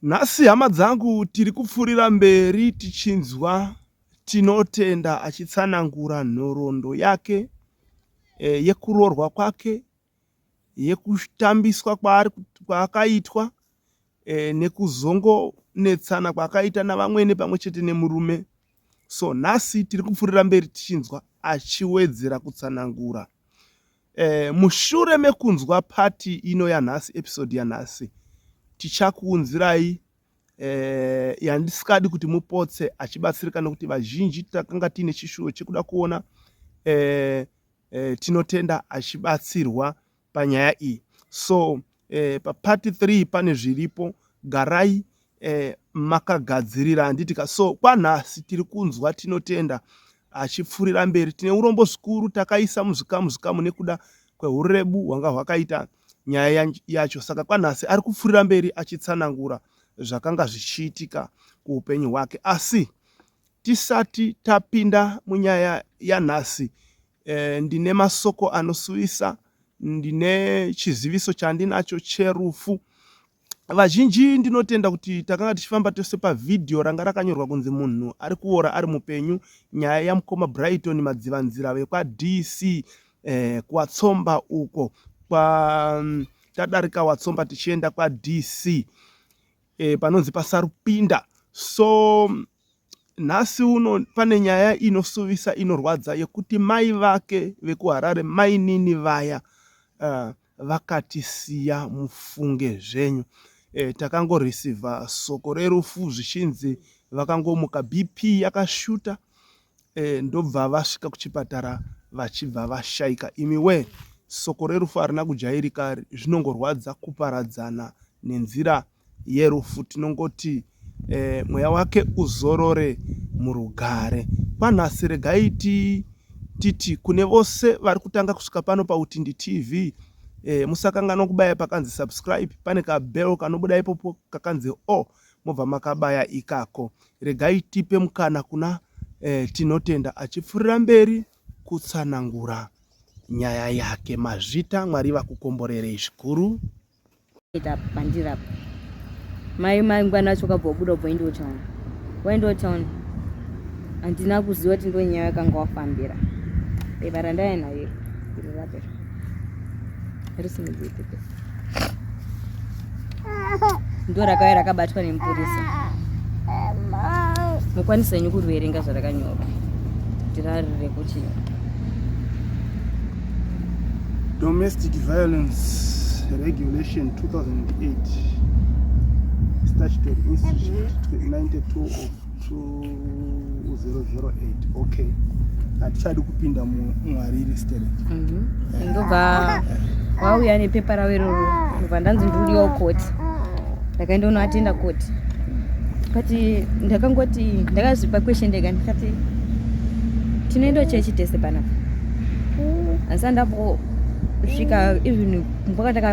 Nhasi hama dzangu tiri kupfuurira mberi tichinzwa Tinotenda achitsanangura nhoroondo yake e, yekuroorwa kwake, yekutambiswa kwaakaitwa e, nekuzongonetsana kwaakaita navamwene pamwe chete nemurume. So nhasi tiri kupfuurira mberi tichinzwa achiwedzera kutsanangura. E, mushure mekunzwa pati ino yanhasi, episode yanhasi, tichakuunzirai eh, yandisikadi kuti mupotse achibatsirika nokuti vazhinji takanga tiine chishuwo chekuda kuona eh, eh, Tinotenda achibatsirwa panyaya iyi. So eh, papart 3 pane zviripo, garai eh, makagadzirira handiti ka. So kwanhasi tiri kunzwa Tinotenda achipfuurira mberi. Tine urombo zvikuru, takaisa muzvikamu zvikamu nekuda kwehurebu hwanga hwakaita nyaya yacho. Saka kwanhasi ari kupfuurira mberi achitsanangura zvakanga zvichiitika kuupenyu hwake. Asi tisati tapinda munyaya yanhasi, eh, ndine masoko anosuwisa, ndine chiziviso chandinacho cherufu. Vazhinji ndinotenda kuti takanga tichifamba tose pavhidhiyo ranga rakanyorwa kunzi munhu ari kuora ari mupenyu, nyaya yamukoma Brighton Madzivanzira vekwaDC eh, kuWatsomba uko kwa tadarika Watsomba tichienda kwaDC eh, panonzi paSarupinda. So nhasi uno pane nyaya inosuvisa inorwadza yekuti mai vake vekuHarare mainini vaya vakatisiya mufunge zvenyu. E, takangoreceiva soko rerufu zvichinzi vakangomuka BP yakashuta e, ndobva vasvika kuchipatara vachibva vashaika. Imi wee, soko rerufu harina kujairika, zvinongorwadza kuparadzana nenzira yerufu tinongoti eh, mweya wake uzorore murugare. Kwanhasi regai titi kune vose vari kutanga kusvika pano paUtindi TV eh, musakanganwa kubaya pakanzi subscribe, pane kabell kanobuda ipopo kakanzi o mobva makabaya ikako. Regai tipe mukana kuna eh, Tinotenda achipfurira mberi kutsanangura nyaya yake. Mazvita, Mwari vakukomborerei zvikuru. Ita pandiri apa. Mai mangwana acho kabva wabuda ubva waendawo town. Waendawo town. Handina kuziva kuti ndonyaya yakanga wafambira. Pepa randaya nayo iri iri rapera. Risimudze pepa. Ndo rakauya rakabatwa nemupurisa. Mukwanisa henyu kuriverenga zvarakanyorwa. Tirarire kuchii. Domestic Violence Regulation 2008 Statutory Institute 92 of 2008. Okay, hatichadi kupinda mwariri sterek. Ndobva wauya nepepa ravo iroro, ndobva ndanzi ndiriwo koti. Ndakaenda unoatenda koti, but ndakangoti ndakazvipa question ndega, ndikati tinoenda chechi tese panapa, asi andambosvika even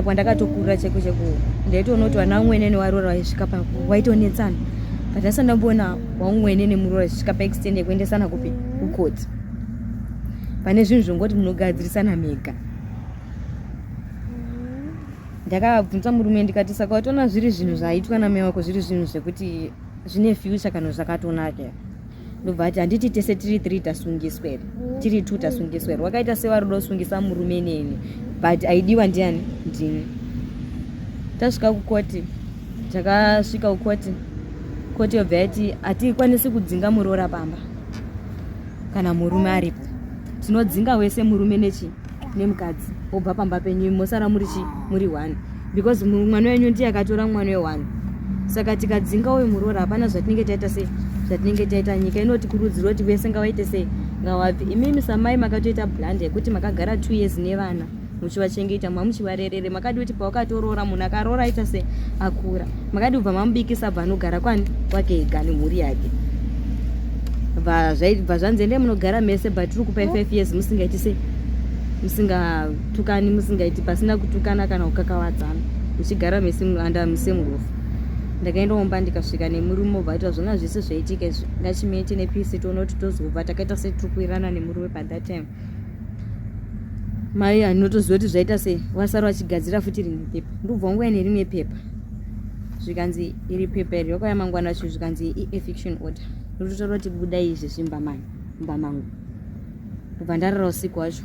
kwandakatokurira cheko cheko ndaitoona kuti vana vamwene nevaroora vaisvika pa vaitonetsana, but asi andamboona vamwene nemuroora zvisvika paextend yekuendesana kupi, kukoti. Pane zvinhu zvongoti munogadzirisana mega. Ndakabvunza murume ndikati, saka watoona zviri zvinhu zvaitwa namai wako zviri zvinhu zvekuti zvine future kana zvakatonaka? Ndobva ati, handiti tese tiri three tasungiswa here, tiri two tasungiswa here? Wakaita sevari dosungisa murume neni, but aidiwa ndiani? Ndini. Tasvika kukoti, takasvika kukoti, koti yobva yati hatikwanisi kudzinga muroora pamba kana murume aripo, tinodzinga wese murume nechi nemukadzi wobva pamba penyu, mosara muri chi muri one, because mwana wenyu ndiye akatora mwana weone. Saka tikadzinga uyu muroora hapana zvatinenge taita sei, zvatinenge taita. Nyika inotikurudzira kuti vese ngavaite sei, ngavabve. Imimi samai makatoita blunder yekuti makagara 2 years nevana muchivachengeta, mamuchivarerere. Makadi kuti pawakatoroora munhu akaroora aita se akura, makadi kubva mamubikisa, bva anogara kwani kwake ega nemhuri yake. Bva zvanzi endai munogara mese, but tiri kupai 5 years musingaiti sei, musingatukani, musingaiti, pasina kutukana kana kukakavadzana, muchigara mese under same roof. Ndakaenda kumba ndikasvika nemurume, obva aita zvona zvese zvaitika izvi, ngachimete nepeace, tione kuti tozobva takaita sei. Tiri kuwirana nemurume by that time. Mai anotoziva kuti zvaita sei, vasara vachigadzira futi rimwe pepa. Ndobva wanguya nerimwe pepa. Zvikanzi iri pepa iri rakauya mangwana acho, zvikanzi i-eviction order, ritotaura kuti budai izvezvi mumba manyu, mumba mangu. Ndobva ndarara usiku wacho,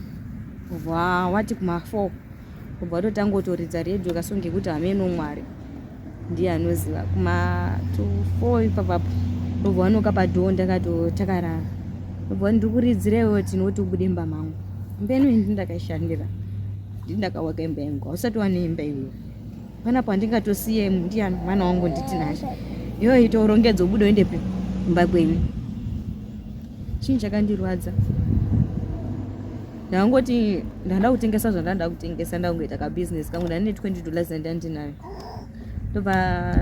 ubva wati kuma4, ubva watotanga kutoridza redhiyo kasonge kuti hameno, Mwari ndiye anoziva. Kuma 4 ipapapo ndobva wanoka padhoo, ndakato takarara, ndobva ndiri kuridzira iwewe, tinoti ubude mumba mangu. Imba ino ndi ndakaishandira, ndi ndakawaka imba yangu, hausati wane imba iwewe panapo, handingatosiye ndiyani mwana wangu nditi nashe iyoyo ita urongedze ubude uendepi kumba kwenyu. Chinhu chakandirwadza, ndangoti ndanda kutengesa zvandanda kutengesa, ndangoita kabusiness kangu, ndane $20 yandandinayo. Ndobva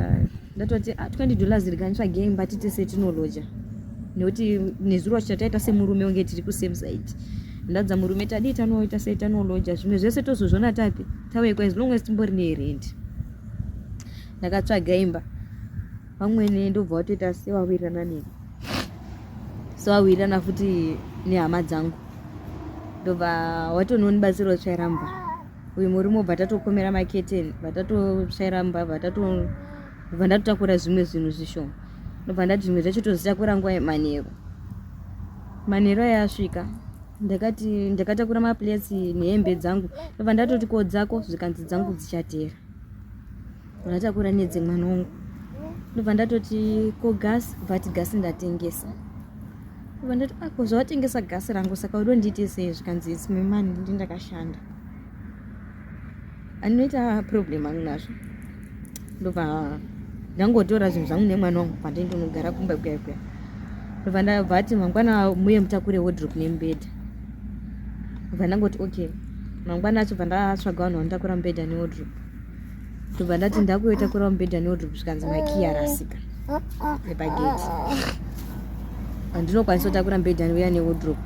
ndatoti, ah, $20 rikanditsvage imba titese tinoloja, nekuti nezuro wacho tataita semurume unge tiri kusame side. Ndadza murume, tadii tanoita sei, tanoloja, zvimwe zvese tozozvona tapi tawekwa, as long as timbori nerent. Ndakatsvaga imba, vamwene ndobva watoita sewawirirana neni, sewawirirana futi nehama dzangu, ndobva watonondibatsira kutsvaira mba. Uyu murume ubva tatokomera maketeni, bva tatotsvaira mba, bva tatobva ndatotakura zvimwe zvinhu zvishoma. Ndobva ndati zvimwe zvacho tozitakura nguva yemanheru. Manheru aya asvika, ndakati ndakatakura maplates nehembe dzangu, ndobva ndatoti, ko dzako? Zvikanzi dzangu dzichateera. Ndatakura nedzemwana wangu. Ndobva ndatoti, ko gasi? Vati gasi ndatengesa. Ndobva ndati, ako zvawatengesa gasi rangu, saka udondiite sei? Zvikanzi, it's my money, ndi ndakashanda, andinoita problem angu nazvo. Ndobva ndangotora zvinhu zvangu nemwana wangu, pandindonogara kumba kuya kuya. Ndobva ndabva ati, mangwana muye mutakure wardrobe nemubhedha. Ndobva ndangoti okay. Mangwana acho bva ndatsvaga vanhu vanotakura mubhedha newardrobe. Ndobva ndati ndakuyotakura mubhedha newardrobe, zvikanzi makiyi arasika nepageti, handinokwanisa kutakura mubhedha uya newardrobe.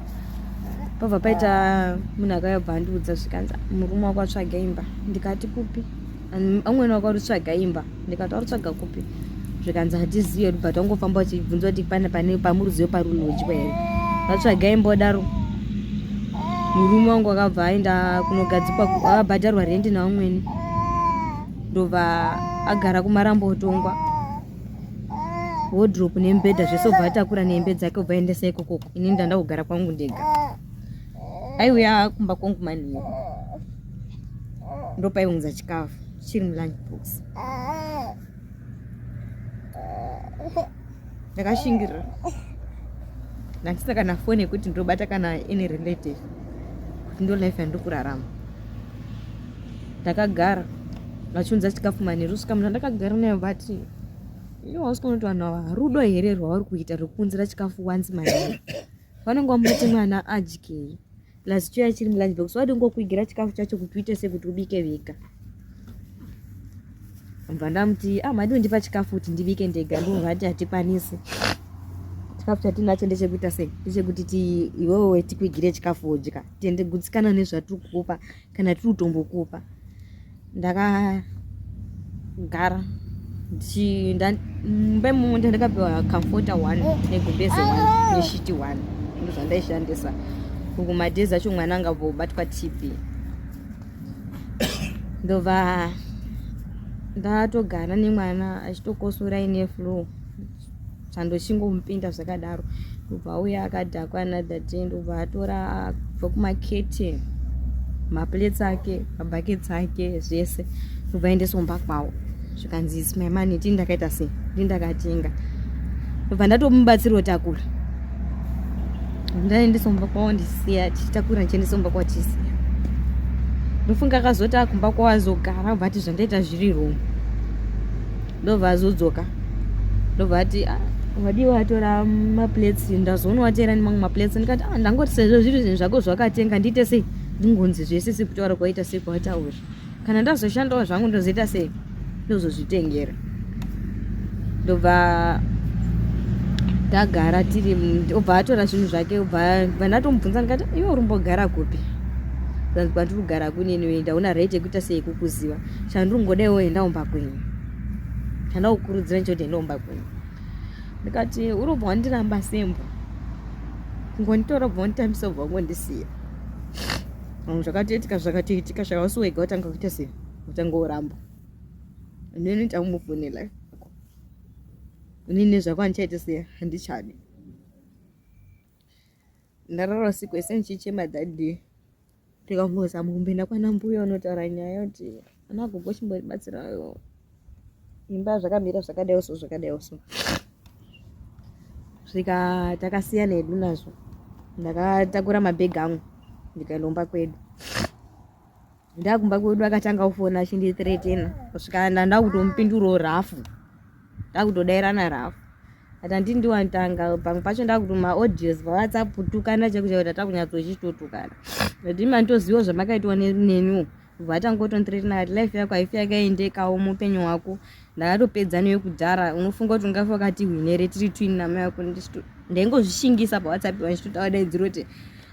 Pabva paita munhu akauya, bva andiudza, zvikanzi murume wako atsvaga imba. Ndikati kupi? Amweni wako ari kutsvaga imba. Ndikati ari kutsvaga kupi? Zvikanzi hatizivi, but wangofamba uchibvunza kuti pane pane pamuruzivo parunodya here vatsvaga imba. Odaro murume wangu akabva aenda kunogadzikwa, akabhadharwa rendi navamwene, ndobva agara kumarambo otongwa. Wardrobe nemubhedha zvese ubva atakura nehembe dzake, ubva aendesa ikokoko. Ini ndanda kugara kwangu ndega. Aiuya kumba kwangu manheru, ndopaiunza chikafu chiri mulunch box. Ndakashingirira, ndandisina kana foni yekuti ndobata kana any relative, kuti ndo life yandiri kurarama. Ndakagara vachiunza chikafu manheru, svika munhu andakagara naye vati, iwe hausi kuona kuti vanhu ava rudo here rwavari kuita rwekuunzira chikafu once manheru? Vanenge vamubati mwana adyei, plus chiuya chiri mulunch box, wadi ngokuigira chikafu chacho kuti uite sekuti ubike vega. Ndobva ndamuti, ah, madi undipa chikafu kuti ndibike ndega? Ndobva hatikwanisi, chikafu chatinacho ndechekuita sei, ndechekuti ti iwewe tikuigire chikafu wodya, tiende gutsikana nezvatiri kukupa kana tiri kutombokupa. Ndakagara mumba imomo, ndandakapiwa comforter one negumbeze one nesheet one, ndo zvandaishandisa. Uku madhezi acho mwana angabvobatwa TB. Ndobva ndatogara nemwana achitokosora ine flu, chandochingomupinda zvakadaro. Ndobva uya akadhakwa another day, ndobva atora kubva kumaketeni maplates ake, mabuckets ake zvese, ndobva aendesa kumba kwavo. Zvikanzi, it's my money, tii ndakaita sei, ndi ndakatenga. Ndobva ndatomubatsira kutakura, ndaendesa kumba kwavo, ndisiya tichitakura, ndichiendesa kumba kwavo, tichisiya. Ndofunga akazoti akumba kwavo azogara, bva ati zvandaita zviri wrong. Ndobva azodzoka, ndobva ati, ah, wadiwa atora maplates, ndazoona watera nemamwe maplates. Ndikati, ah, ndangoti sezvo zviri zvinhu zvako zvakatenga, ndiite sei, ndingonzi zvese sekutaura kwaita sekwataura, kana ndazoshandawo zvangu ndozoita sei, ndozozvitengera. Ndobva tagara tiri, obva atora zvinhu zvake, obva ndatomubvunza, ndikati, iwe urimbogara kupi? Kwandiri kugara kunini, ndaona right yekuita sei kukuziva, chandiri kungodaiwo enda umba kwenyu, chandakukurudzira nchoti enda umba kwenyu. Ndikati urobva wandiramba sembwa, kungonditora ubva wanditambisa, ubva wangondisiya. Zvakatoitika, zvakatoitika, zvakausi wega utanga kuita sei, utanga uramba, ndinoita mufuni life. Inini nezvako handichaite sei handichadi. Ndarara usiku wese ndichichema that day. Ndikangozama kumboenda kwana mbuya unotaura nyaya kuti ana gogo chimbondibatsirawo imba zvakamira zvakadai so zvakadai so. Svika takasiyana hedu nazvo. Ndakatakura mabhegi angu ndikaenda kwedu. Ndakumba kwedu akatanga kufona achindithreatena kusvika ndakutomupindurawo rafu. Ndakutodairana rafu. Ati handini ndiwanditanga pamwe pacho ndakutuma audios pawhatsapp kutukana chaiko chaiko tatakunyatsochitotukana. Ndati manditoziva zvamakaitwa neniwo. Kubva atanga kutondiretina akati life yako haifi yakaendekawo muupenyu hwako. Ndakatopedza newe kudhara unofunga kuti ungafa wakati hwinere tiri twin namai vako ndaingozvishingisa pawhatsapp vandichitotaura daidziro kuti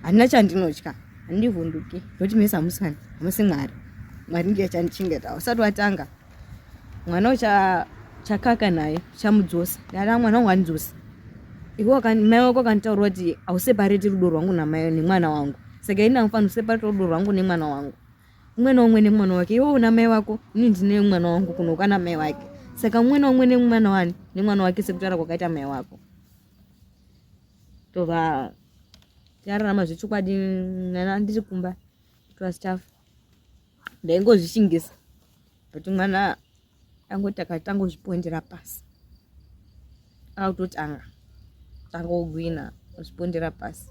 handina chandinotya handivhunduki nokuti mese hamusani hamusi mwari mwari ndiye achandichengeta usati watanga mwana ucha chakaka naye chamudzosa ndada mwana wangu andidzosa iwe mai wako akanditaura kuti hausepareti rudo rwangu namai nemwana wangu saka ini angofanira kusepareta rudo rwangu nemwana wangu umwe naumwe nemwana wake iwe una mai wako ini ndine mwana wangu kuno kwana mai wake saka umwe naumwe nemwana wani nemwana wake sekutaura kwakaita mai wako tova tikararama zvechokwadi mwana ndiri kumba it was tough ndaingozvishingisa but mwana angoti akatangozvipondera pasi akutotanga tanga kugwina kuzvipondera pasi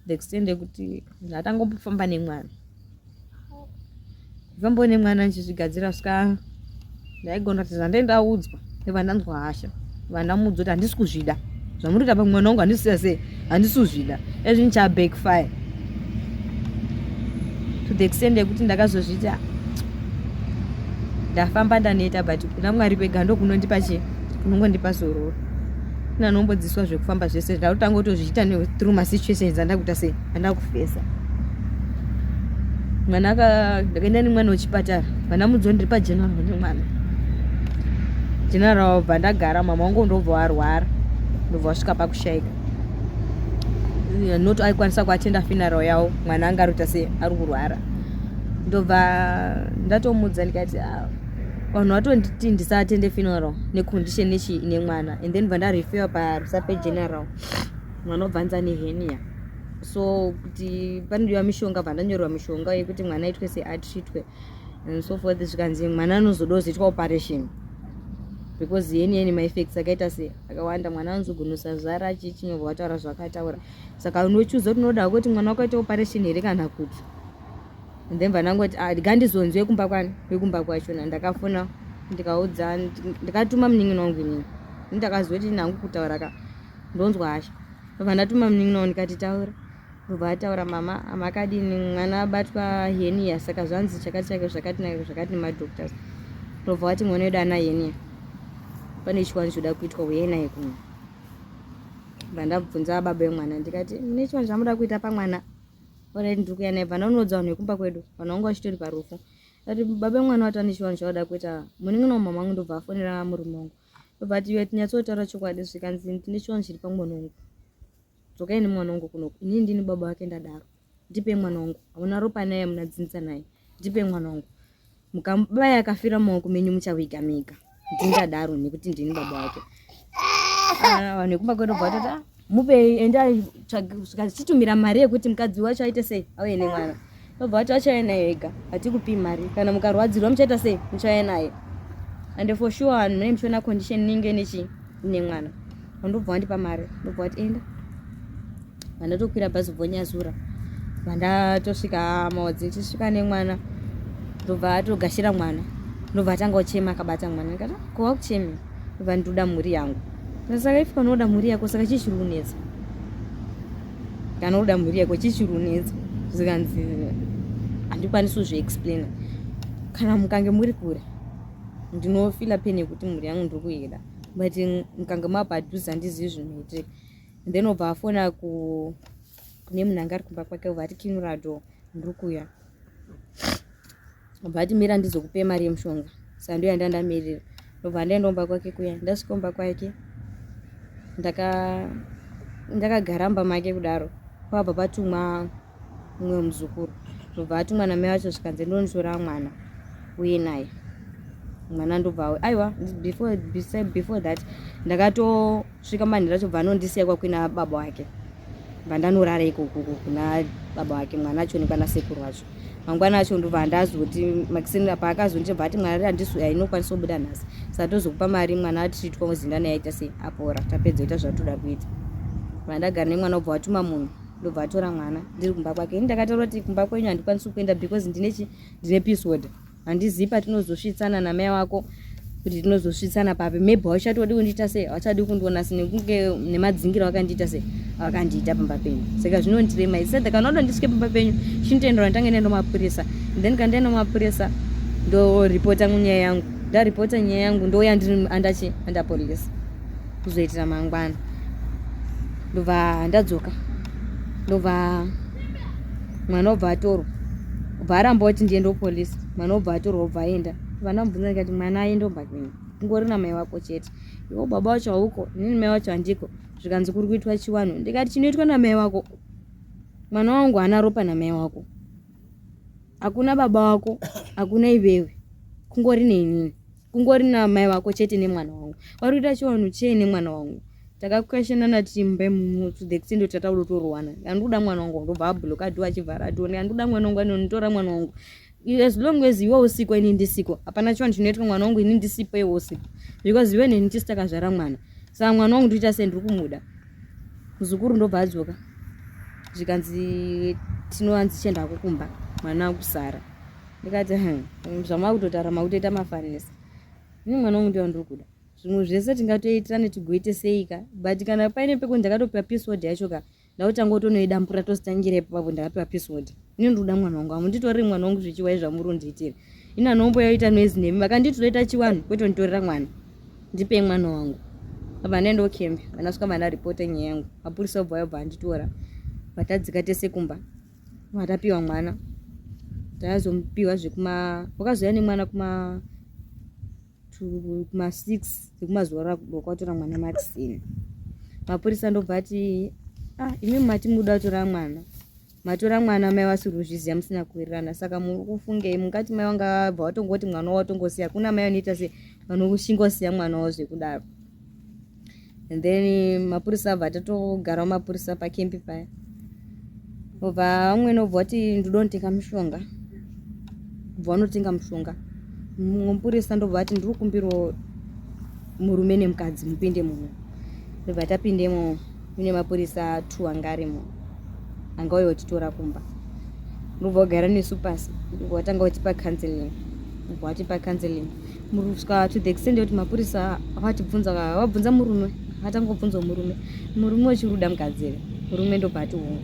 the extent yekuti ndatangofamba nemwana kufambawo nemwana ndichizvigadzira svika ndaigona kuti zvandai ndaudzwa ndobva ndanzwa hasha ndobva ndamuudza kuti handisi kuzvida zvamuri kuita pamwana wangu handisi sei handisi kuzvida ezvinhu cha backfire to the extent yekuti ndakazozviita ndafamba ndaneta but kuna mwari kwega ndokunondipa chii kunongondipa zororo nanombodziswa zvekufamba zvese ndakutanga kutozviita through masituations andakuita sei andakufesa mwana ndakaenda nemwana wechipatara vana mudzo ndiri pageneral nemwana general bva ndagara mama wangu ndobva warwara ndobva wasvika pakushaika not aikwanisa kuatenda funeral yavo mwana anga arikuita sei ari kurwara ndobva ndatomudza ndikati ah, vanhu vatonditi ndisaatende funeral necondition nechi ine mwana and then bva ndarefewa parusape general mwana obva anzi ane henia so kuti panodiwa mishonga bva ndanyorerwa mishonga yekuti mwana aitwe seatreatwe and so forth zvikanzi mwana anozoda kuzoitwa operation because yeni yeni maeffects akaita se akawanda mwana anozogunusa zvara chichinobva wataura zvakataura saka unochuza kuti unoda kuti mwana wako aite operation here kana kuti and then vanangoti ah, ngandizonzwe kumba kwani wekumba kwachona ndakafona ndikaudza ndikatuma munin'ina wangu inini ndakazoti nangu kutaura ka ndonzwa hasha ndobva ndatuma munin'ina wangu ndikati taura ndobva ataura mama amakadini mwana abatwa henia saka zvanzi chakati chake zvakati nake zvakati nemadoctors ndobva wati mwana wedu ana henia pane chiwani choda kuitwa uyai naye kuno bva ndabvunza baba vemwana ndikati mune chiwani zvamuda kuita pamwana orit ndiri kuya naye bva ndanoudza vanhu vekumba kwedu vanhu vanga vachitori parufu ati baba vemwana wati ane chiwani chavada kuita munin'ina wamama wangu ndobva afonera murume wangu ndobva ati iwe tinyatsotaura chokwadi zvikanzi ndine chiwani chiri pamwana wangu dzokai nemwana wangu kunoku inini ndini baba vake ndadaro ndipei mwana wangu hauna ropa naye hamuna dzinza naye ndipei mwana wangu mukamubaya akafira mumaoko menyu muchawiga mega ndingadaro nekuti ndini baba wake ah, vanhu vekumba kwedu bva vatati ah, mupei endai chitumira mari yekuti mukadzi wacho aite sei auye nemwana vabva vati achauya naye ega hatikupii mari kana mukarwadzirwa muchaita sei muchauya naye and for sure vanhu munenge muchiona condition inenge nechi nemwana vandobva vandipa mari ndobva vati enda vandatokwira bhazi bvonyazura vandatosvika maodzi ndichisvika nemwana ndobva atogashira mwana ndobva atanga kuchema akabata mwana ndikati ah, ko wakuchemi ndobva ndinoda mhuri yangu saka if kana unoda mhuri yako saka chii chiri kunetsa kana unoda mhuri yako chii chiri kunetsa zvikanzi handikwanisi kuzviexplaina kana mukange muri kure ndinofila pain yekuti mhuri yangu ndiri kuida but mukange mapadhuze handizivi zvinoitika and then obva afona ku kune munhu anga ari kumba kwake obva ati kinura door ndiri kuuya obva ati mira ndizokupe mari yemushonga saka ndiyo yandandamirira ndobva ndaenda kumba kwake kuya ndasvika kumba kwake ndaka ndakagara mumba make kudaro kwabva patumwa mumwe muzukuru ndobva atumwa namai vacho zvikanzi ndonitora mwana uye naye Mwana ndobva aiwa, before, before that ndakatosvika manhero acho, bva anondisiya kwakuina baba wake, bva ndanorara ikoko kuna baba wake. Mwana achionekwa nasekuru wacho. Mangwana acho ndobva ndazoti makiseni paakazondibva ati mwana handisi ainokwanisa kubuda nhasi, saka tozokupa mari mwana atitwa muzindana yaita sei apora, tapedza ita zvatoda kuita. Vandagara nemwana, ubva watuma munhu, ndobva atora mwana ndiri kumba kwake. Ini ndakataura kuti kumba kwenyu handikwanisi kuenda because ndine chi ndine peace order, handizivi patinozosvitsana namai wako kuti tinozosvitsana papi. Maybe hauchatodi kundiita sei, hauchadi kundiona senekunge nemadzingiro akandiita sei akandiita pamba penyu, saka zvinondirema. Said kana uda ndisvike pamba penyu, chinotendera nditange ndaenda mapurisa, then kana ndaenda mapurisa ndoripota nyaya yangu, ndaripota nyaya yangu ndouya ndiri andachi under police kuzoitira mangwana. Ndobva ndadzoka, ndobva mwana obva atorwa, obva aramba kuti ndiende kupolisi. Mwana obva atorwa, obva aenda. Vandamubvunza ndikati mwana aende obva kwenyu, kungori namai wako chete, iwo baba wacho hauko, inini mai wacho handiko. Zvikanzi kuri kuitwa chiwanhu. Ndikati chinoitwa namai wako, mwana wangu haana ropa namai wako, hakuna baba wako, hakuna iwewe, kungori neinini, kungori namai vako chete nemwana wangu. Vari kuita chiwanhu chei nemwana wangu? Takakweshenana tichimba imomo to the extent kuti tataura kutorwana. Andikuda mwana wangu. Ndobva abloka door, achivhara door. Andikuda mwana wangu, anonitora mwana wangu. As long as iwe usiko, ini ndisiko, hapana chivanhu chinoitwa mwana wangu ini ndisipo, iwe usipo, because iwe neni tisi takazvara mwana. Saka mwana wangu ndoita sei? Ndiri kumuda muzukuru. Ndobva adzoka, zvikanzi tinoanzi chiendako kumba, mwana akusara. Ndikati zvamakutotaura makutoita mafanisa, ini mwana wangu ndiwa ndiri kuda. Zvimwe zvese tingatoitirane tigoite seika, but kana paine pekuti ndakatopiwa peace order yacho ka, ndautanga kutonoidambura tositangira ipapo. Ndakapiwa peace order, ini ndikuda mwana wangu, hamunditoreri mwana wangu zvichiwai zvamuri kundiitira. Ini anomboyaita noise nemi, vakanditi toita chiwanhu, kwete kunditorera mwana, ndipei mwana wangu. Abva ndaenda kukembe, vandasvika vandaripota nyaya yangu, mapurisa obva yobva anditora, vatadzika tese kumba, vatapiwa mwana. Tazomupiwa zvekuma, wakazouya nemwana kuma kuma6 dzekumazuva rokwatora mwana makisini. Mapurisa ndobva ati, ah, imi mati muda kutora mwana, matora mwana, mai vasiri kuzviziva, musina kuwirirana, saka muri kufungei? Mungati mai vanga bva watongoti mwana watongosiya kuna mai vanoita se vanoshingosiya mwana wavo zvekudaro. And then mapurisa abva tatogarawo mapurisa pakembi paya, obva vamwene obva vati ndoda kunotenga mushonga, ubva vanotenga mushonga. Mumwe mupurisa ndobva ati ndiri kukumbirawo murume nemukadzi mupinde muno. Ndobva tapindemo mune mapurisa two anga arimo, anga uya uchitora kumba. Ndobva wagara nesu pasi, ndobva watanga utipa counseling, ndobva watipa counseling kusvika to the extent yekuti mapurisa vatibvunza, vabvunza murume, atanga kubvunza murume, murume uchiri kuda mukadzi here? Murume ndobva ati hongu.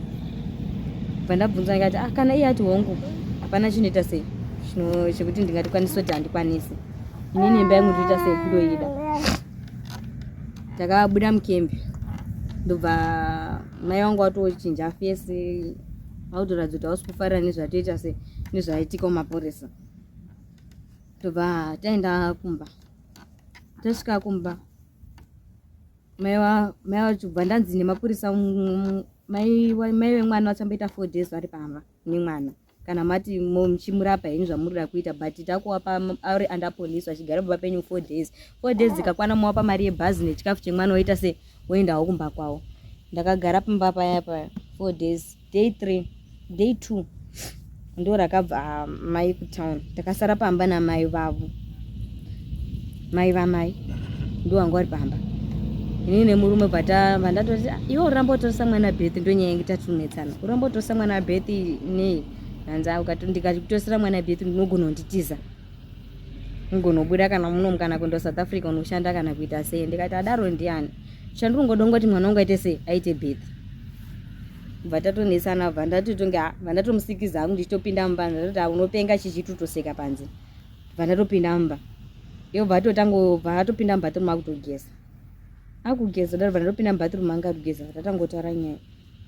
Bva ndabvunza ndikati, ah, kana iye ati hongu, hapana chinoita sei chekuti ndingatikwanisa kuti handikwanisi. Inini imba yangu ndoita sei, ndoida. Takabuda mukembi, ndobva mai vangu watochinja face, autoratidza kuti hausi kufarira nezvatoita sei, nezvaitika mumapurisa. Tobva taenda kumba. Tasvika kumba, mai vachibva ndanzi nemapurisa, mai vemwana vachamboita 4 days vari pamba nemwana. Kana mati muchimurapa henyu zvamurida kuita, but takuwapa ari under police, vachigara pamba penyu 4 days. 4 days dzikakwana, mowapa mari yebhazi nechikafu chemwana, woita se woendawo kumba kwavo. Ndakagara pamba paya paya 4 days. Day three, day two ndo rakabva mai kutown. Takasara pamba namai vavo, mai vamai ndo vanga vari pamba, inini nemurume. Vandatoti iwe uramba utoresa mwana birth, ndo nyaya yange tatunetsana, uramba utoresa mwana birth nei? Hanzi ndikatosera mwana birth unogona kunditiza, ungonobuda kana munomu kana kuenda South Africa unoshanda kana kuita sei. Ndikati adaro ndiani? Chandiri mwana wangu aite sei, aite birth. Bva tatonetsana, bva ndatotonge bva ndatomusikiza hangu ndichitopinda mumba. Ndatoti unopenga chichitotoseka panze. Bva ndatopinda mumba, ivo bva atotanga, bva atopinda mubathroom akutogeza, akugeza daro. Bva ndatopinda mubathroom anga akugeza, tatangotaura nyaya.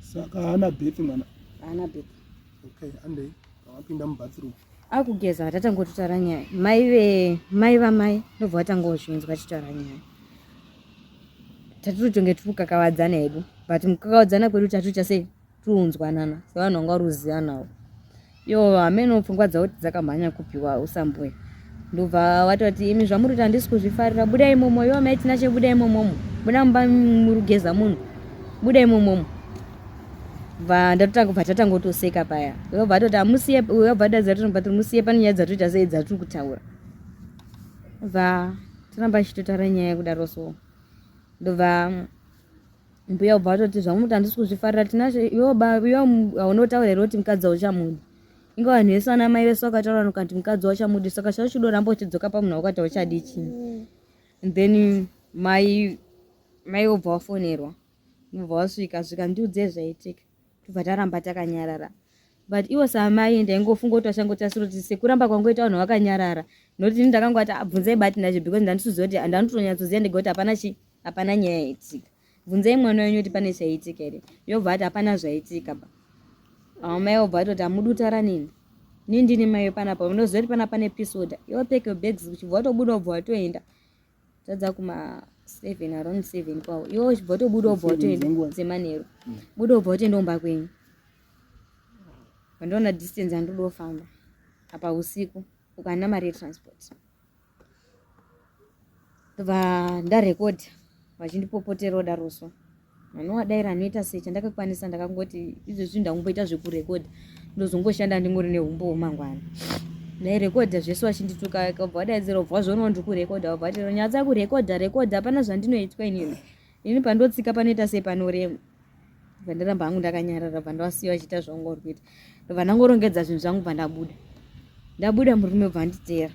Saka haana birth mwana? Haana birth. Okay, andei vapinda mubathroom. Akugeza, tatangototaura nyaya. Mai ve mai vamai ndobva vatangozvinzwa tichitaura nyaya. Tatitotonge tiri kukakavadzana hedu, but mukakavadzana kwedu tatoita sei, tiunzwanana sevanhu vanga vari kuzivanawo. Ivo hameno pfungwa dzavo kuti dzakamhanya kupiwa usambuya. Ndobva watoti imi zvamuri kuti handisi kuzvifarira, budai imomo. Iwe mai Tinashe budai imomomo, buda mumba murugeza munhu, buda imomomo. Bva ndatotanga bva tatangotoseka paya. Iwe bva atoti amusiye, iwe bva adadza toti bva musiye pane nyaya dzatoita sei dzatiri kutaura. Bva toramba tichitotaura nyaya kudaro so. Ndobva mbuya ubva watoti zvamuti handisi kuzvifarira Tinashe, iwe ba iwe haunotaura here kuti mukadzi hauchamudi. Inga vanhu vese vana mai vese vakataura nokati mukadzi wachamudi saka chauchidoramba uchidzoka pamunhu wakati hauchadi chii. And then mai mai wobva wafonerwa wobva wasvika svika ndiudze zvaitika tobva taramba takanyarara but iwo samai ndaingofunga kuti vachangotasira kuti sekuramba kwangoita vanhu vakanyarara nokuti ini ndakangoti abvunzai ah, bati nacho because ndandisiziva kuti ndanditonyatsoziva ndega kuti hapana chi hapana nyaya yaitika bvunzai mwana wenyu kuti pane chaitika here yobva ati hapana zvaitika ba amai obva atoti hamudi kutaura nini ni ndini mai panapa unoziva kuti panapa pane peace order iwe pack your bags uchibva watobuda wobva watoenda tadza kuma 7 around 7 kwawo iwe uchibva watobuda wobva watoenda dzemanheru buda wobva watoenda kumba kwenyu vandiona distance yandinoda kufamba apa usiku ukana mari yetransport ndobva ndarekodha vachindipopotera daroso anovadaira anoita sei chandakakwanisa ndakangoti izvezvi ndangomboita zvekurekodha ndozongoshanda ndingori neumbowo mangwana ndairekodha zvese vachindituka kabva vadaidzira ubva wazvionawo ndiri kurekodha wabva vati nyatsa kurekodha rekodha hapana zvandinoitwa inini ini pandotsika panoita sei panorema bva ndaramba hangu ndakanyarara bva ndavasiya vachiita zvaunga uri kuita ndobva ndangorongedza zvinhu zvangu bva ndabuda ndabuda murume bva anditeera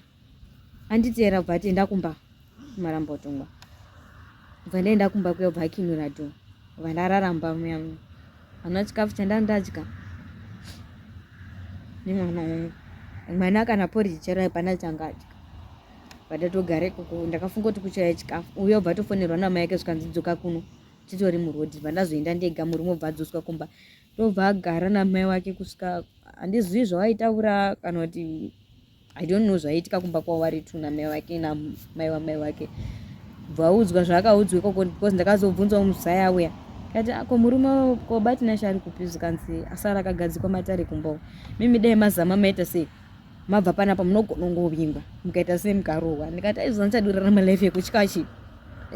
anditeera bva ati enda kumba marambotongwa bva ndaenda kumba kuya bva akinura do bva ndarara mumba muya hana chikafu chandandadya nemwana wangu mwana kana porridge chero hapana changa adya vandatogara ikoko ndakafunga kuti kuchaya chikafu uyo bva tofonerwa namai ake zvikanzi dzoka kuno titori muroad bva ndazoenda ndega murume obva adzoswa kumba ndobva agara namai wake kusvika handizivi zvawaitaura kana kuti i don't know zvaiitika kumba kwavo vari two namai wake namai wamai wake bvaudzwa zvaakaudzwa ikoko because ndakazobvunzwa muzaya auya kati ah, ko murume ko batinashe ari kupi zvikanzi asara akagadzikwa matare kumba mimi dai mazama maita sei mabva panapa munogona kungovingwa mukaita sei mukarohwa ndikati aizvo ndichadi kurarama life yekutya chi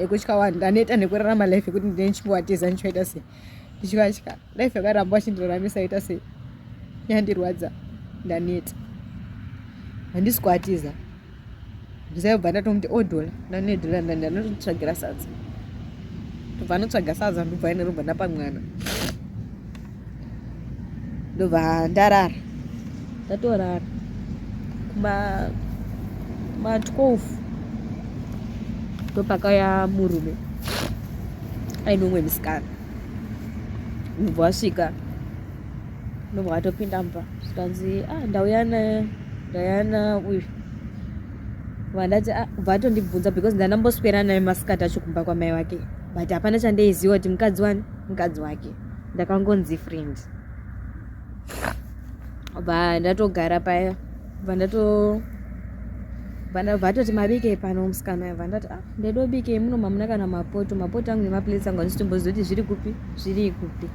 yekutya vanhu ndaneta nekurarama life yekuti ndine ndichingowatiza ndichivaita sei ndichivatya life yakaramba vachindiraramisa ita sei yandirwadza ndaneta handisi kuatiza ndisaibva ndatomuti odola oh, ndanedola ndanotsvagira sadza ndobva anotsvaga sadza ndobva ine ndobva ndapa mwana ndobva ndarara ndatorara kuma kuma 12 ndopakauya murume aine umwe musikana ndobva wasvika ndobva watopinda mumba zvikanzi ah ndauya ndauya nauyu vandati ah, bva atondibvunza because ndandamboswera naye masikati acho kumba kwamai wake but hapana chandaiziva kuti mukadzi wani mukadzi wake ndakangonzi friend bva ndatogara paya bva ndato bva atoti mabikei pano musikana bva ndati ah ndaidobikei muno mamuna kana mapoto mapoto angu nemaplates angu handisitomboziva kuti zviri kupi zviri kupi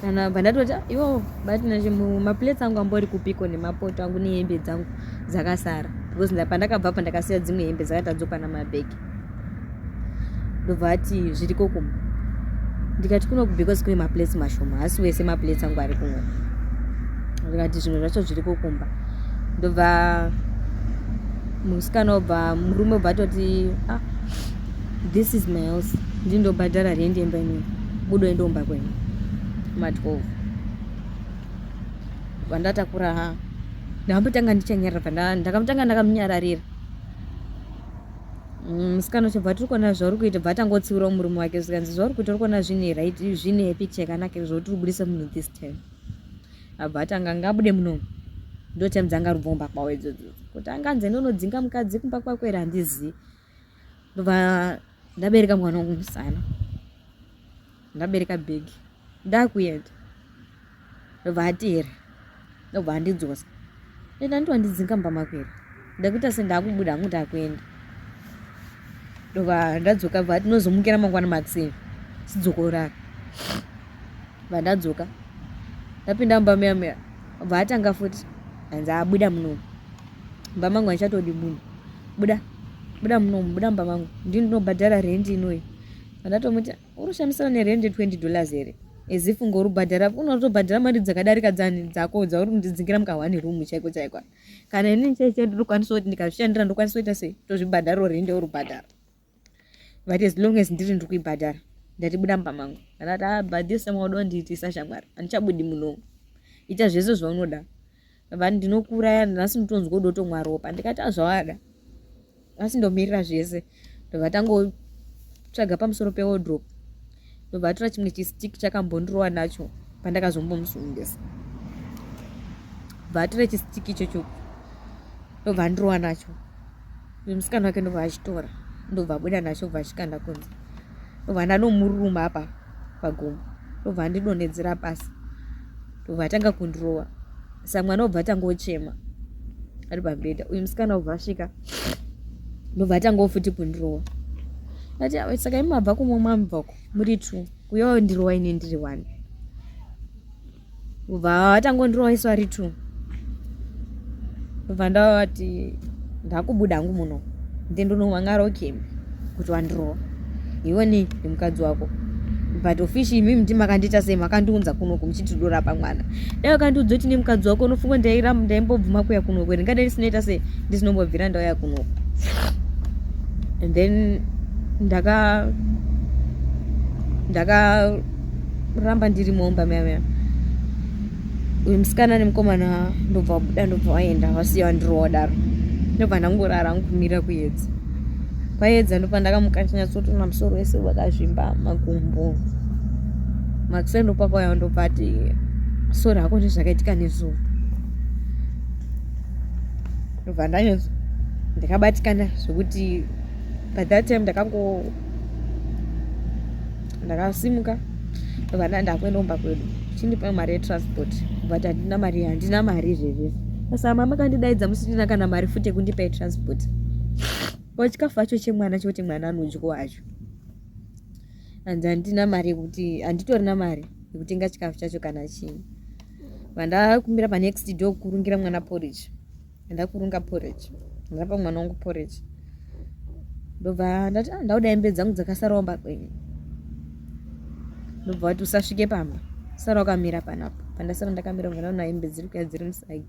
kana bva ndatoti ah, iwo batinashe maplates angu ambori kupiko nemapoto angu nehembe dzangu dzakasara because pandakabva pa ndakasiya dzimwe hembe dzakatadzoka namabhegi ndobva ati zviriko kumba ndikati kuno because kune maplates mashoma hasi wese maplates angu ari kuno ndikati zvimwe zvacho zviriko kumba ndobva musikana obva murume obva atoti ah, this is my house ndindobhadhara rent yemba inoi budo endomba kwenyu ma 12 vandatakura ndakambotanga ndichanyarara ndakamutanga ndakamunyararira mm, musikana ucho bva tiri kuona zvauri kuita bva atangotsiurawo murume wake zvikanzi zvauri kuita uri kuona zvine right zvine picture yakanaka zvauri tiri kubudisa munhu this time abva atanga ngabude munomu ndo time dzanga rubvomba kwawo idzodzo kuti anganzi ndonodzinga mukadzi kumba kwako here handizivi ndobva ndabereka mwana wangu musana ndabereka bhegi ndakuenda ndobva ateera ndobva andidzosa enda nditi wandidzinga mumba mako here ndakuita sendakubuda hangu ndakuenda ndobva ndadzoka bva tinozomukira mangwana makuseni sidzokorara bva ndadzoka ndapinda mumba muya muya bva atanga futi hanzi abuda munomu mumba mangu handichatodi munhu Buda buda munomu, buda mumba mangu, ndini ndinobhadhara rendi inoyi. Vandatomuti urushamisira nerendi 20 dollars here? As if ngorubhadhara, unotobhadhara mari dzakadarika dzani dzako dzauri kundidzingira mukahwani room chaiko chaiko. Kana inini chaicho ndinokwanisa kuti ndikazvishandira ndokwanisa kuita sei, tozvibhadharawo rendi orubhadhara, but as long as ndiri ndiri kuibhadhara. Ndati buda mumba mangu. Ndati ah, but this time wauda kundiitisa shamwari, handichabudi munomu, ita zvese zvaunoda. But ndinokuuraya nhasi, mutonzwa udotomwa ropa. Ndikati azvawada asi ndomirira zvese. Ndobva tangotsvaga pamusoro pewardrobe, ndobva atora chimwe chistick chakambondirowa nacho pandakazombomusungisa. Bva atora chistick ichocho, ndobva andirowa nacho. Musikana wake ndobva achitora, ndobva abuda nacho, bva achikanda kunze. Ndobva ndanomuruma apa pagumbo, ndobva andidonhedzera pasi, ndobva atanga kundirova. Sa mwana obva atanga ochema ari pamubhedha. Uyu musikana obva asvika, ndobva atangawo futi kundirova. Ati saka imi mabva kumwe, mwamubvako muri two, uyawo ndirova, ini ndiri one. Ubva atangondirova isu ari two. Ndobva ndavati ndakubuda hangu muno, ndindonomangara okemi kuti wandirova iwe ni nemukadzi wako, but officially imimi ndi makandiita sei, makandiunza kunoku muchiti dorapa mwana. Dai wakandiudza kuti nemukadzi wako, unofunga ndaimbobvuma kuya kunoku? Ndingadai ndisinoita sei, ndisinombobvira ndauya kunoku. And then ndakaramba ndiri momba maya maya. Uyu musikana nemukomana ndobva wabuda, ndobva waenda, wasiya wandirowa daro. Ndobva ndangorara nkumira kuedza. Kwaedza ndopa ndakamuka ndichinyatsotoona musoro wese wakazvimba, makumbo. Makuseni ndopakwaya, ndobva ati sori hako nezvakaitika nezuro. Ndobva ndanyatso ndakabatikana zvekuti by that time ndakango ndakasimuka, ndobva ndakuenda kumba kwedu. Chindipa mari yetransport, but handina mari, handina mari izvezvi. Saka mama kandidaidza musina kana mari futi yekundipa yetransport, ko chikafu acho chemwana chekuti mwana anodyiwa acho, hanzi handina mari yekuti, handitorina mari yekutenga chikafu chacho kana chii. Vandakumbira panext door kurungira mwana porridge. Ndakurunga porridge, ndapa mwana wangu porridge, ndobva ndati ah, ndauda hembe dzangu dzakasarawo mba kwenyu. Ndobva vati usasvike pamba, sara wakamira panapa. Pandasara ndakamira, bva ndaona hembe dziri kuya dziri musagi.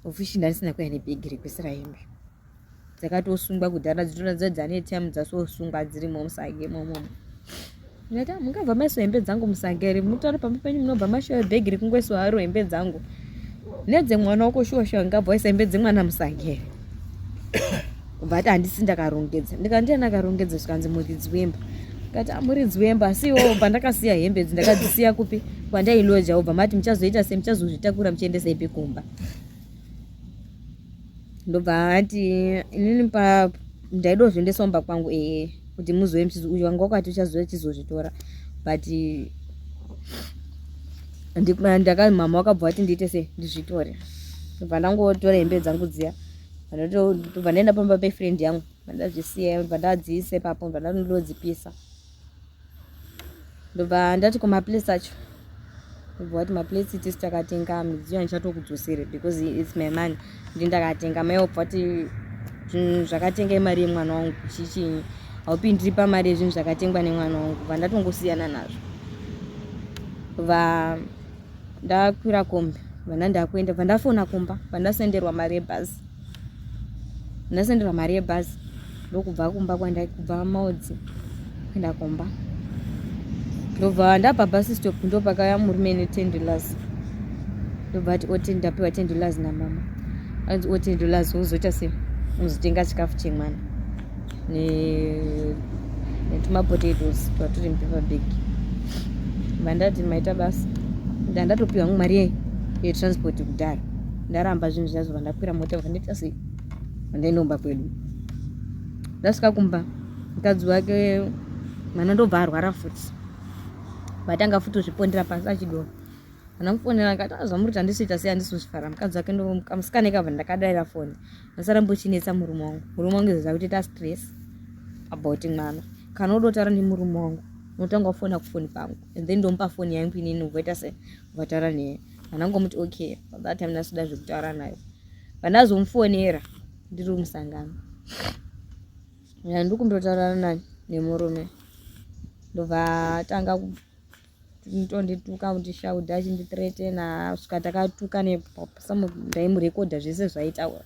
Ofishi ndandisina kuya nebhegi rekuisira hembe, dzakatosungwa kudhara, dzitoratidza dzane time dzasosungwa, dzirimo musagi imomomo. Ndati ah, mungabva maiswa hembe dzangu musagi here? Mutaura pamba penyu munobva mashowa bhegi rekungoiswa haro hembe dzangu nedzemwana wako? Shuwa shuwa ngabva waisa hembe dzemwana musagi here? Ubva ati handisi ndakarongedza. Ndikati ndiani akarongedza? Zvikanzi muridzi wemba. Ndikati ah, muridzi wemba, asi iwowo pandakasiya hembe idzi ndakadzisiya kupi? Kwandailoja. Ubva mati muchazoita sei, muchazozvitakura muchiendesa ipi kumba? Ndobva ati inini pa ndaida kuzviendesa kumba kwangu, ee, kuti muzouye uyu wanga wakati uchazouya chizozvitora, but ndaka mama wakabva vati ndiite sei, ndizvitore. Ndobva ndangotora hembe dzangu dziya, ndobva ndaenda pamba pefriend yangu, ndazvisiya, ndobva ndadziisa ipapo, ndobva ndandodzipisa. Ndobva ndati kumaplace acho, ndobva vati maplace tisi takatenga midziyo, handichatokudzosere because it's my money, ndi ndakatenga. Mai wabva vati zvinhu zvakatenga imari yemwana wangu, chichinyi, haupindiri pamari yezvinhu zvakatengwa nemwana wangu. Bva ndatongosiyana nazvo, bva ndakwira kombi, bva ndakuenda, bva ndafona kumba, bva ndasenderwa mari yebhazi. Ndasenderwa mari yebhazi, ndokubva kumba kwandai, kubva Maudzi kuenda kumba. Ndobva ndabva bus stop, ndopakauya murume ne10 dollars. Ndobva ati oti ndapiwa 10 dollars namama, anzi o 10 dollars uzoita sei, uzotenga chikafu chemwana netumapotatoes twaturi mupaper bag. Vandati maita basa, ndandatopiwa hangu mari yetransport kudhara. Ndaramba zvinhu zvazvo, vandakwira mota, vandaita sei, vandaindomba kwedu. Ndasvika kumba, mukadzi wake mwana ndobva arwara futi, vatanga futi kuzvipondera pasi achidonha. Andamufonera akati azvamuri kuti handisiita sei, handisi kuzvifara. Mukadzi wake musikana ikabva ndakadaira foni, ndasara mbochinetsa murume wangu. Murume wangu izvo kutoita stress about mwana. Kana udotaura nemurume wangu, unotanga wafona kufoni kwangu and then ndomupa foni yangu inini, ugoita se uvataura neye. Anangomuti okay, that time ndasida zvekutaura naye. Vandazomufonera. ndiri kumusangano ndikumbira kutaurana nani nemurume ndobva atanga kutondituka kundishaudha achindithreatena svika takatuka nepasamo ndaimurekodha zvese zvaitaura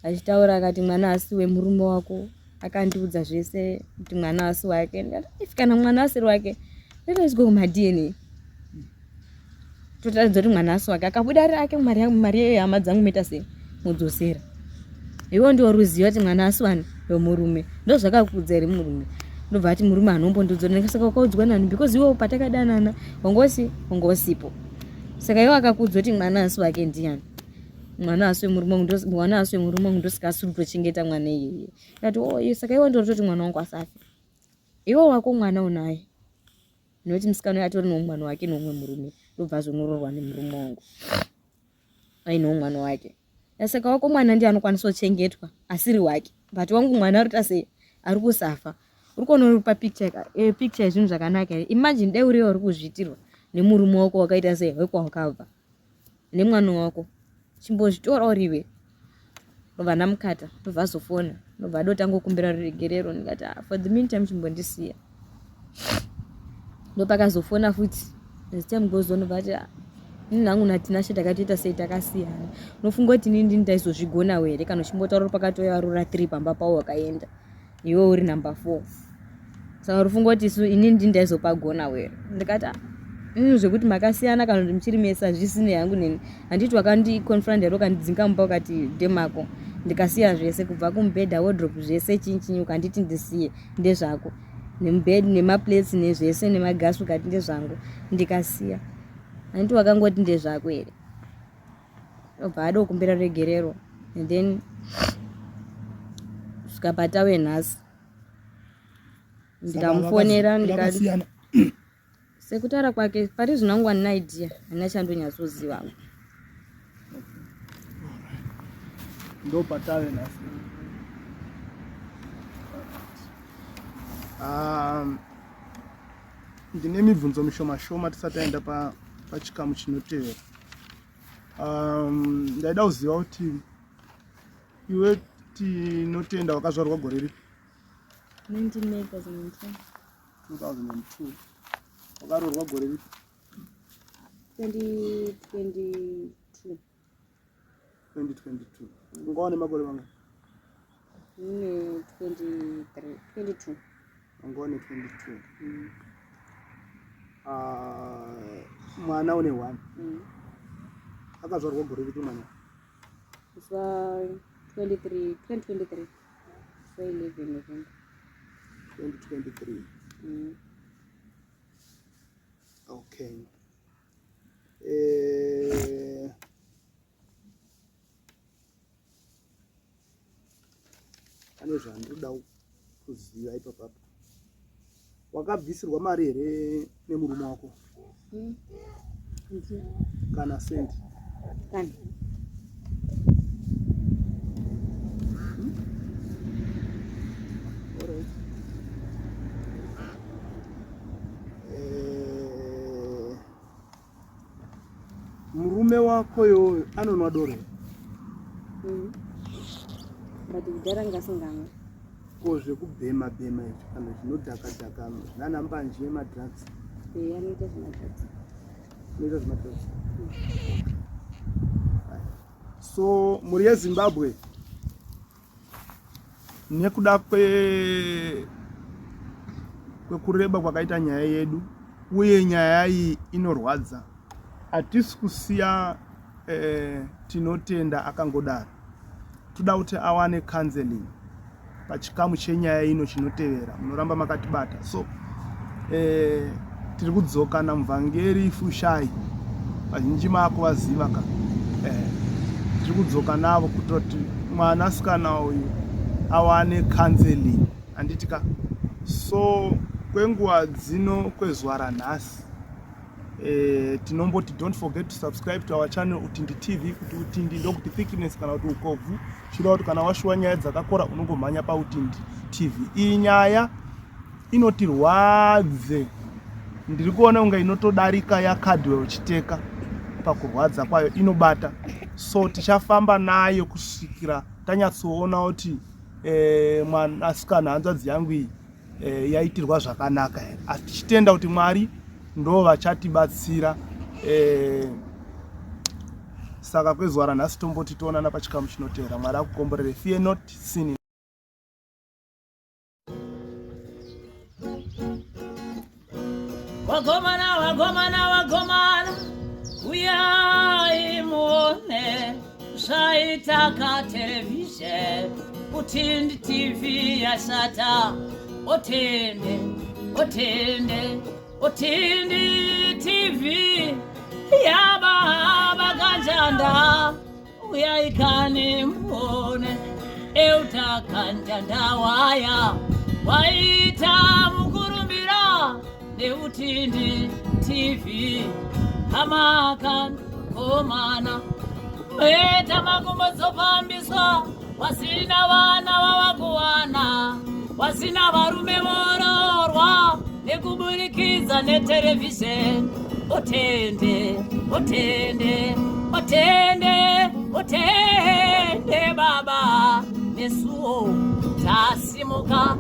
achitaura akati mwana asi wemurume wako akandiudza zvese kuti mwana asi wake ndikati if kana mwana asiri wake let us go kumadna totaridza kuti mwana asi wake akabuda ari ake mari mari yehama dzangu moita sei modzosera iwo ndiwo ruziva kuti mwana asi wani wemurume ndozvakakudza here murume ndobva ati murume anombondiudza ndikasaka wakaudzwa nani because iwo patakadanana wangosi wangosipo saka iwo akakudzwa kuti mwana asi wake ndiyani mwana asi wemurume wangu mwana asi wemurume wangu ndosaka asiri kutochengeta mwana iyeye ndati o oh, saka iwe ndorototi mwana wangu asafe iwe wako mwana unaye nekuti musikana uyo atori nomwana wake noumwe murume ndobva azonoroorwa nemurume wangu ainewo mwana wake saka wako mwana ndiye anokwanisa kuchengetwa asiri wake but wangu mwana arikuita sei ari kusafa uri kuona uri papicture eh, picture yezvinhu zvakanaka here imagine dai uriwe uri kuzviitirwa nemurume wako wakaita sei wekwawakabva nemwana wako chimbozvitora uriwe ndobva ndamukata ndobva azofona ndobva adotanga kukumbira ruregerero ndikati ah, for the meantime chimbondisiya ndopakazofona futi as time goes on ndobva ati ah, ini hangu natinashe takatoita sei takasiyana unofunga kuti ini ndini ndaizozvigonawo here kana uchimbotaura uri pakati wayarura three pamba pawo wakaenda iwe uri number four saka urifunga kuti isu ini ndini ndaizopagona were ndikati ah, mm, zvekuti makasiyana kana kuti muchiri mese hazvisine hangu neni handiti wakandiconfront here ukandidzinga mumba ukati ndemako ndikasiya zvese kubva kumubhedha wardrobe zvese chinchinyi ukanditi ndisiye ndezvako nemubed nemaplates nezvese nemagasi ukati ndezvangu ndikasiya handiti wakangoti ndezvako here obva ada kukumbira ruregerero and then svika patave nhasi ndikamufonera ndikati sekutaura kwake pari zvino angu andina idea handina chandonyatsoziva ndopatave nhasi um, ndine mibvunzo mishoma shoma tisati taenda pachikamu chinotevera um, ndaida kuziva kuti iwe tinotenda wakazvarwa gore ripi 2002 wakaroorwa gore ripi 2022 2022 ungawa nemakore mangani ne 23 22 ungawa ne 22 mm. uh, mwana une one mm. akazvarwa gore ripi mwana Zva 23 2023 so 11 November 2023 mm. Okay eh, pane zvandinoda kuziva ipapapo wakabvisirwa mari here nemurume wako mm. kana sendi kana hmm? Alright. Eh, murume wako yoyo anonwa doro mm. but kudhara ngasingamwe ko zvekubhema bhema izvi kana zvinodhaka dhaka zvinana mbanje yemadrugs eh, anoita zvemadrugs anoita zvemadrugs mm. so mhuri yezimbabwe Nekuda kwe kwekureba kwakaita nyaya yedu uye nyaya iyi inorwadza, hatisi kusiya eh, Tinotenda akangodaro. Toda kuti awane counseling pachikamu chenyaya ino chinotevera. Munoramba makatibata. So eh, tiri kudzoka namuvhangeri Fushai, vazhinji maakuvaziva ka eh, tiri kudzoka navo kutoti mwanasikana uyu awane counseling handiti ka so kwenguva dzino kwezuva ranhasi eh, tinomboti don't forget to subscribe to our channel utindi tv kuti utindi ndokuti thickness kana kuti ukobvu chireva kuti kana washuwa nyaya dzakakora unongomhanya pautindi tv iyi nyaya inotirwadze ndiri kuona kunge inotodarika yacardwell chiteka pakurwadza kwayo inobata so tichafamba nayo kusvikira tanyatsoona kuti e, mwanasikana hanzvadzi yangu iyi e, yaitirwa zvakanaka here asi tichitenda kuti mwari ndo vachatibatsira e, saka kwezuva ranhasi tomboti toonana pachikamu chinoteera mwari akukomborere fear not sin Wagomana, wagomana, wagomana, uyai muone zvaitaka televhizheni utindi tv yashata otende otende utindi tv yababa kanjanda uyai kani muone eutakanja waya waita mukurumbira neutindi tv hamakankomana eta makumbo dzofambiswa wasina vana vavakuwana wasina varume vororwa nekuburikidza neterevhizheni otende otende otende otende baba nesuwo tasimuka.